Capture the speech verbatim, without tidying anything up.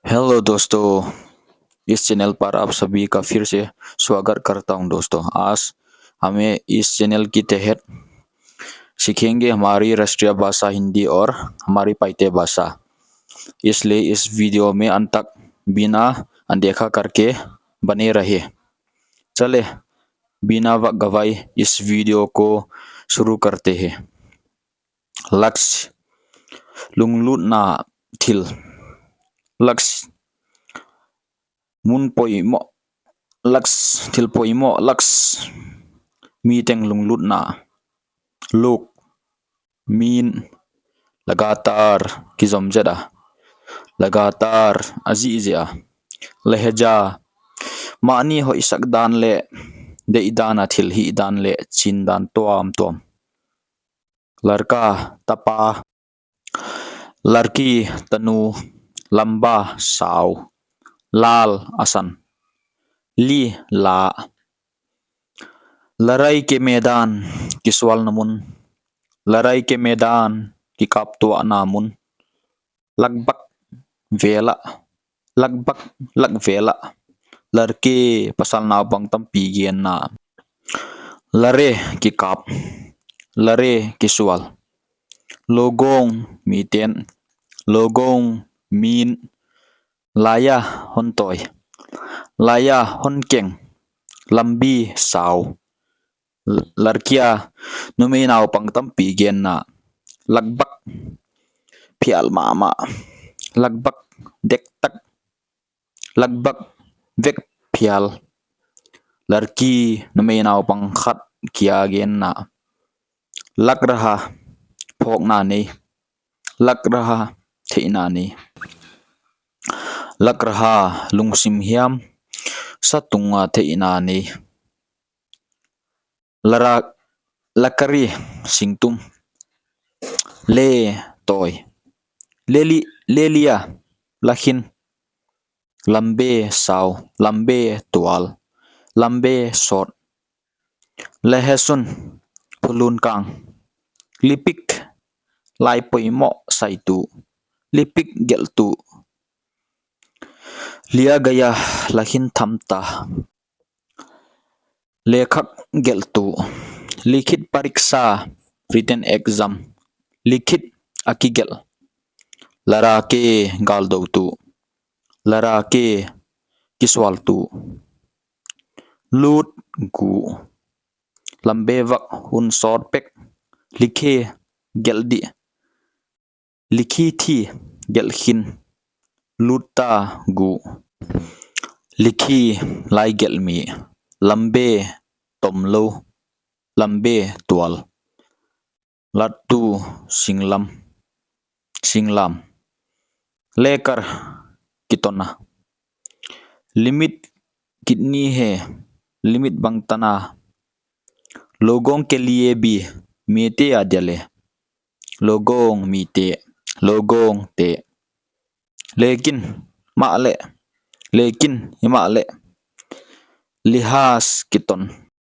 हेलो दोस्तों, इस चैनल पर आप सभी का फिर से स्वागत करता हूं दोस्तों। आज हमें इस चैनल के तहत सीखेंगे हमारी राष्ट्रीय भाषा हिंदी और हमारी पाइते भाषा, इसलिए इस वीडियो में अंत तक बिना अनदेखा करके बने रहे। चले, बिना वक्त गवाए इस वीडियो को शुरू करते हैं। लक्ष्य, लुंगलूटना, thil. लक्ष्य, mun poimoh, लक्ष्य, thil poimoh, लक्ष्य, mi teng lungluatna. लोक, min, लगातार, kizom zet a, लगातार, a zihziah a. लहजा, mahni hoihsak dan leh deihdan a thil hihdan leh chindan tuamtuam. लड़का, tapa. लड़की, tanu. लंबा, sau. लाल, a san. ली, la. लड़ाई के मैदान, kisualna mun. लड़ाई के मैदान, kikaptuahna mun. लगभग, vel ah. लगभग, lak vel ah. लड़के, pasal naupang tampi genna. लड़े, kikap. लड़े, kisual. लोगों, miten. लोगों, min. लाया, hon tawi. लाया, hon keng. लंबी, sau. लड़कियां, numei naupang tampi genna. लगभग, phial mahmah. लगभग, dektak. लगभग, vek phial. लड़की, numei naupang khat kia genna. लग रहा, phawkna nei. लग रहा, theihna nei. लग रहा, lungsim hiam, sa tunga theihna nei. लड़ा, लकड़ी, singtum. ले, tawi. ले लि, ले लिया, la khin. लंबे, sau. लंबे, tual. लंबे, sawt. लहसुन, phulun kang. लिपिक, lai poimoh saitu. लिपिक, gelhtu. लिया गया, la khin tham ta. लेखक, gelhtu. लिखित परीक्षा, written exam. लिखित, a kigelh. लड़ाके, galdoutu. लड़ाके, kisualtu. लूट, guh. लंबे वक्त, hun sawtpek. लिखे, gelh dih. लिखी थी, gelh khin. लूटता, guh. लिखी, lai gelhmi. लंबे, tomlou. लंबे, tual. लट्टू, singlam. Singlam. लेकर, kitonna. लिमिट कितनी है? Limit bangtan a? लोगों के लिए भी, mite adia leh. लोगों, mite. लोगों, te. लेकिन, mahleh. लेकिन, himahleh. लिहाज, kiton.